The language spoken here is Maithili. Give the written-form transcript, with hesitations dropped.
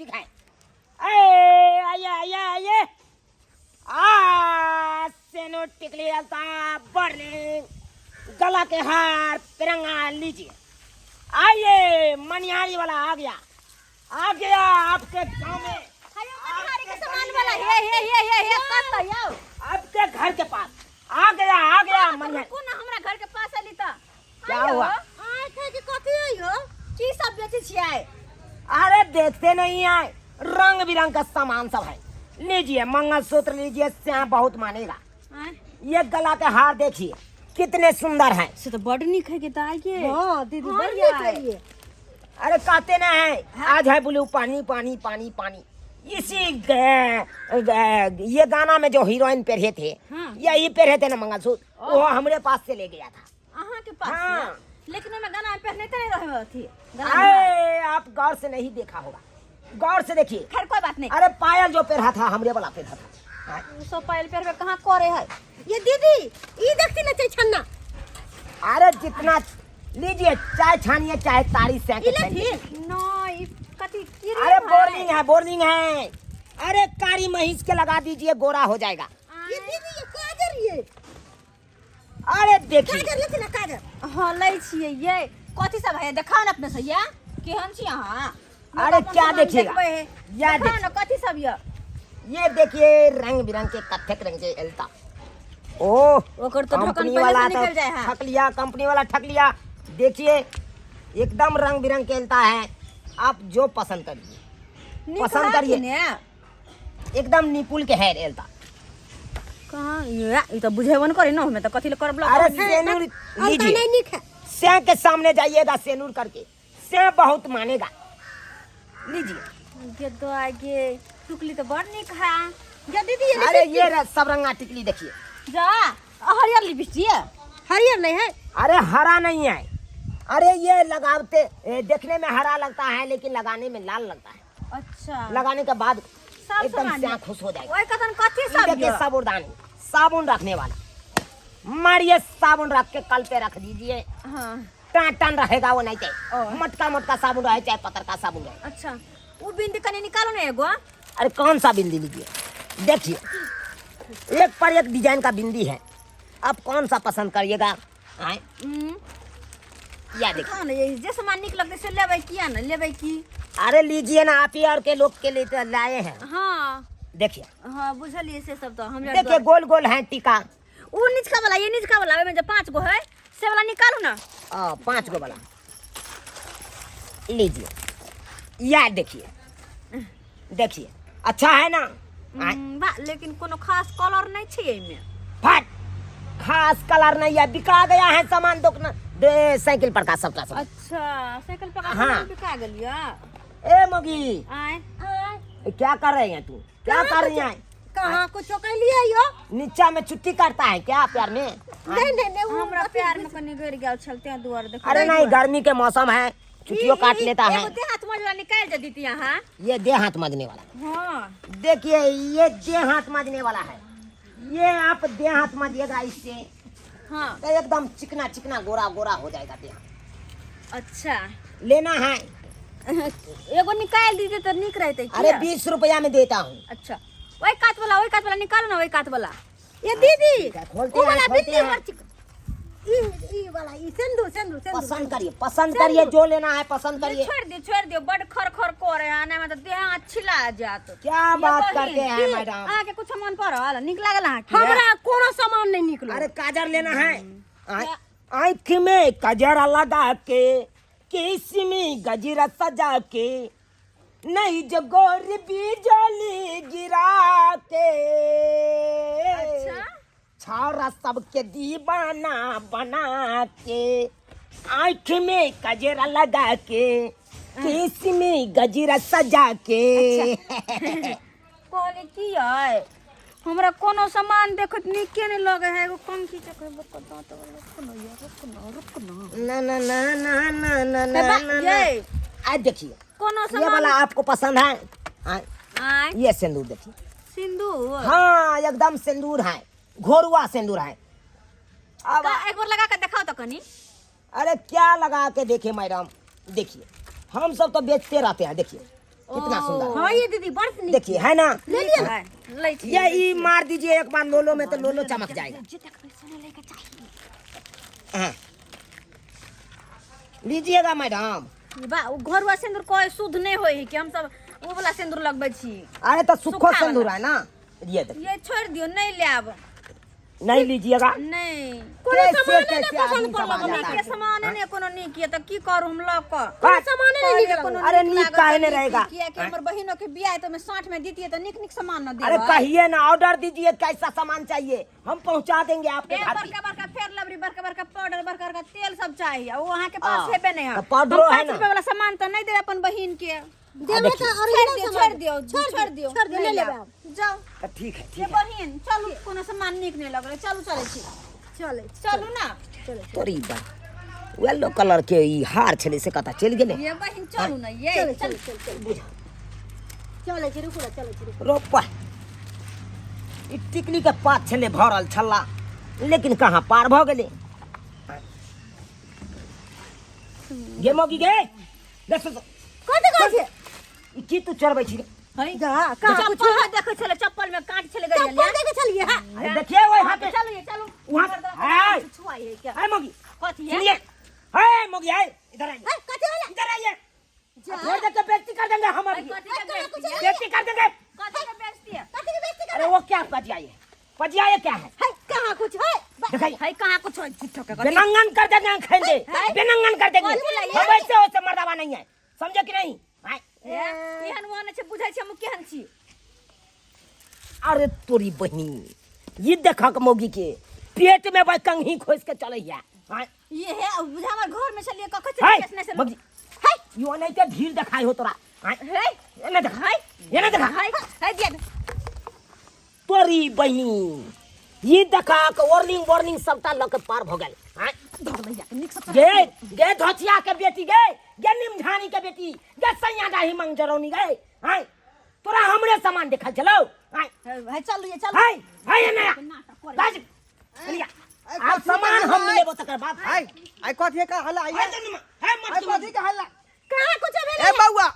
ठीक है। ए आइए आइए आइए, आ सेनो टिकली अलता बर्लिंग गला के हार तिरंगा लीजिए। आइए मनिहारी वाला आ गया, आ गया आपके गांव में। हेयो मनिहारी के सामान वाला, हे हे हे हे हे, कत यौ? आपके घर के पास आ गया, आ गया मनिहारी। कोन हमरा घर के पास अली त? क्या हुआ? आंख के कथी है यो? की सब बेचै छियै? अरे देखते नहीं आए, रंग बिरंग का सामान सब है। लीजिए मंगलसूत्र लीजिए, श्याम बहुत मानेगा। ये गला के हार देखिए कितने सुंदर हैं। से तो बड नीक है के दाई के। हाँ दीदी, हाँ, बड़ नीक यार। है ये। अरे कहते ना है, आज है ब्लू पानी पानी पानी पानी। इसी ये गाना में जो हीरोइन पहरे थे, हाँ। यही पहरे थे ना मंगलसूत्र, वो हमरे पास से ले गया था। अहाँ के पास? हाँ। लेकिन ओमे गाना पहने त नहीं रहे अथी गला में हार। अरे आप गौर से नहीं देखा होगा, गौर से देखिए। खैर कोई बात नहीं। अरे पायल जो पहरा था, हमरे वाला पहरा था। हाँ। उ सब पायल पहरबे कहाँ करे है। ये दीदी, ई देखती ना छन्ना। अरे जितना लीजिए, चाय छानिए चाहे तारी से। ई लेथिन? नहीं, कथी की? अरे बोर्निंग है, बोर्निंग है। अरे कारी महीस के लगा दीजिए, गोरा हो जाएगा। ये दीदी, ये काजर, ये अरे देखिए। काजर लेथिन ना, काजर? हाँ, लै छियै। ये कथी सब है, देखाउ ने अपने से। या केहन छी अहाँ? अरे अपन क्या सामान देखिएगा? देखबै है। या देखाउ ने कथी सब ये। ये देखिए रंग बिरंग के कत्थक रंग के एलता। ओ ओकर तो ढक्कन कंपनी पहिले वाला से निकल तो जाए है। ठक लिया, कंपनी वाला ठक लिया। देखिए एकदम रंग बिरंग के एलता है, आप जो पसंद करिए। नीक पसंद है करिए। कि ने? एकदम निपुल के है एलता। कहाँ ये, ई तो बुझेबो न करे न, हमे तऽ कथी ले करब। अरे सेनूर अलता लीजिए। नहीं नीक है। से के सामने जाइएगा सेनूर करके, से बहुत मानेगा। लीजिए। गे दो आगे टुकली तो बड़ नीक है। ये दीदी, ये अरे ये सब रंगा टिकली देखिए। जा हरियर लिपस्टिक है। हरियर नहीं है। अरे हरा नहीं है। अरे ये लगाते देखने में हरा लगता है लेकिन लगाने में लाल लगता है। अच्छा। लगाने के बाद सब एकदम सामान से खुश हो जाएगा। ओए कथन कथी ये सब देखिए ये? साबुनदानी, साबुन रखने वाला। मारिए साबुन रख के कल पे रख दीजिए। हाँ। टान टान रहेगा वो, नहीं चाहे ओ। मटका मटका साबुन रहे चाहे पतर का साबुन रहे। अच्छा वो बिंदी कने निकालो ना एगो। अरे कौन सा बिंदी लीजिए? देखिए एक पर एक डिजाइन का बिंदी है, आप कौन सा पसंद करिएगा? आए या देखिए। कौन ये जे सामान निक लगतै से लेबै, किया न लेबै की? अरे लीजिए ना, आप ही और के लोग के लिए तो लाए हैं। हाँ। देखिए। हाँ बुझलिए से सब तो हमरा। देखिए गोल गोल है टीका। उ निचका वाला, ये निचका वाला, ओहिमे जे 5 गो है से वाला निकालू ना। 5 गो वाला लीजिए। या देखिए, देखिए अच्छा है ना? आय। बा, लेकिन कोनो खास कलर नहीं छै एहिमे। फट खास कलर नहीं है, बिका गया है सामान दुकान दे साइकिल पर का सबका सब। अच्छा साइकिल पर का हाँ। सामान बिका गेलिया। ए मोगी। आय। क्या कर रहे हैं तू? क्या कर रही है? कहाँ कुछो कहलिए यो? नीचा में छुट्टी करता है क्या प्यार में? नहीं नहीं नहीं, वो हमरा प्यार में कनी गिर गेल छल तें दुआरे देख। अरे नहीं, गर्मी के मौसम है, छुट्टियों काट लेता है। एगो देह हाथ मजला निकाल दे दीती अहाँ। ये दे हाथ मजने वाला। हाँ। देखिए ये दे हाथ मजने वाला है, ये आप दे हाथ मजिएगा इससे। हाँ। तो एकदम चिकना चिकना गोरा गोरा हो जाएगा देह। अच्छा। लेना है? एगो निकाल दीजिए तो निक रहते। अरे 20 रुपया में देता हूँ। अच्छा ओहि कात वाला, ओहि कात वाला निकालो ना, ओहि कात वाला। ये दीदी, खोलते वो हैं, वाला खोलते बिंदी हैं। पर ई ई वाला, ई सिंदूर सिंदूर सिंदूर। पसंद करिए, पसंद करिए, जो लेना है पसंद करिए। छोड़ दियो, छोड़ दियो, बड खर खर करे है, नहीं मतलब देह हाथ छिला जात। क्या ये बात बहिन, करते हैं की? मैडम। अहाँके कुछ मन पड़ल? नीक लागल अहाँके? हमरा कोनो सामान नहीं निकलो। अरे काजर लेना है? आँख में कजरा लगा के, केस में गजरा सजा के, नहीं जो गोर बिजली गिरा के। अच्छा। छावरा सबके दीवाना बना के, आँख में कजरा लगा के, केस में गजरा सजा के। कहली की है, हमरा कोनो सामान देखत नीके नहीं लगे है। एगो कंघी चकरे बक दांत वाला, रुक न यार, रुक न, रुक न। ना ना ना ना ना ना ना बा- ना ना। ये आज देखिए कोनो ये सामान वाला आपको पसंद है? आय। ये सिंदूर देखिए। सिंदूर? हाँ एकदम सिंदूर है, घोरुआ सिंदूर है। अब का एक बार लगा के देखाओ तो कनी। अरे क्या लगा के देखे मैडम, देखिए हम सब तो बेचते रहते हैं। देखिए कितना सुंदर। हाँ ये दीदी बड़ नीक। देखिए है ना। ले लिया ना। लै छी। ये ई मार दीजिए एक बार लोलो में तो लोलो चमक जाएगा। जे देखबै सोना लैके चाही। हाँ। लीजिएगा मैडम। बा ओ घरुआ सिंदूर कोई शुद्ध नहीं होय है कि हम सब ओ वाला सिंदूर लगबै छी। अरे तो सुखो सूखा वाला। सिंदूर है ना, ये देखिए। ये छोड़ दियो, नहीं लेब। नहीं लीजिएगा। नहीं। कोनो कैसे सामान कैसे नहि पसंद आदमी पड़ल सब आ हमरा। जाता के है। सामान ने कोनो नीक ये त की करू हम लऽ कऽ? हाँ। सामाने नहि नीक कोनो लागल। अरे नीक लागल काहे तऽ नहीं नीक रहेगा? किया कि हमर बहिनो के बियाह है तऽ ओहिमे साँठ में दितियै तऽ नीक नीक सामान न अरे देबै। कहिए ना, ऑर्डर दीजिए, कैसा सामान चाहिए हम पहुंचा देंगे आपके ए, घर पे। बड़का बड़का फेर लबरी, बड़का बड़का पाउडर, बड़का बड़का तेल सब चाही आ ओ अहाँ के पास हाँ, हेबे नहीं है। तऽ पाउडरो हम है 5 ना। रुपया वाला सामान तऽ नहीं देबै अपन बहिन के। देबै तऽ छोड़ ओरिजिनल दियौ, सामान। छोड़ दियौ, छोड़ दियौ, छोड़ दियौ, नहीं नहि लेबै लेब। आब। जाउ। तऽ ठीक है, ये ठीक है। बहिन चलू, कोनो सामान नीक नहीं लगलै, चलू चलै छी। चलै चलू ना। चलै। तोरी बा येलो कलर के ई हार छलै से कतऽ चलि गेलै? ये बहिन चलू ना, ये चलै चलू। चल चल चल चलै छी, रुकू ना, चलै छी, रुकू। रोपा ई टिकली के पात छलै भरल छल्ला, लेकिन कहाँ पार भऽ गेलै? गे मौगी गे, गे सुन। कथी कहै छी? ई की तू चढ़बै छी रे? है जा कहाँ कुछ चप्पल में देखै छलै, चप्पल में काट छलै गड़ियल। चप्पल देखै छलियै हँ। अरे देखिए वो यहाँ पे। चलू ये चलू। वहाँ से है। छुआई है क्या? है मौगी। कथी है? सुनिए, है मौगी, है इधर आइए। है, कथी होला? इधर आइए। जा। छोड़ दे के बेइज्जती कर देंगे हम अभी। कथी के बेइज्जती है? बेइज्जती कर देंगे। कथी के बेइज्जती है? कथी के बेइज्जती अरे वो क्या पजियाए पजियाए क्या है? है, कहाँ कुछ है? दिखाइए। है कहाँ कुछ है? झूठो के कथी? बेनंगन कर देंगे खेंदे, बेनंगन कर देंगे। कथी लइए? हम ऐसे वैसे मर्दावा नहीं है, समझे कि नहीं? आय। एहन ओहन छै, बुझै छै हम केहन छी। अरे तोरी बहिनी, ये देखक मौगी के पेट में भाई कंघी खोस के चलैया। आय। ये है बुझा हमर घर में छलिए कखन हाय, छलिए केस नहि मौगी। हाय। यो नहीं के भीड़ देखाई हो तोरा। आय। हे। ये नहीं देखा। ये नहीं देखा। हाय, हाय दिया। तोरी बहिनी, ये देखा के वार्निंग वार्निंग सबटा लऽ के पार भऽ गेल। आय। गे गे धोतिया के बेटी, गे गे निमझानी के बेटी, गे सैया डाही मंग जरौनी गे। आय, तोरा हमरे सामान देखल चलो। आय। हाय चलू ये चलू। हाय हाय नया बाज चलिया, आब सामान हम लेबो तकर बाद। आय आय कथी का हल्ला? आय हाय जन्म हाय मत आय कथी का हल्ला? कहाँ कुछ भेलै? ए बौआ।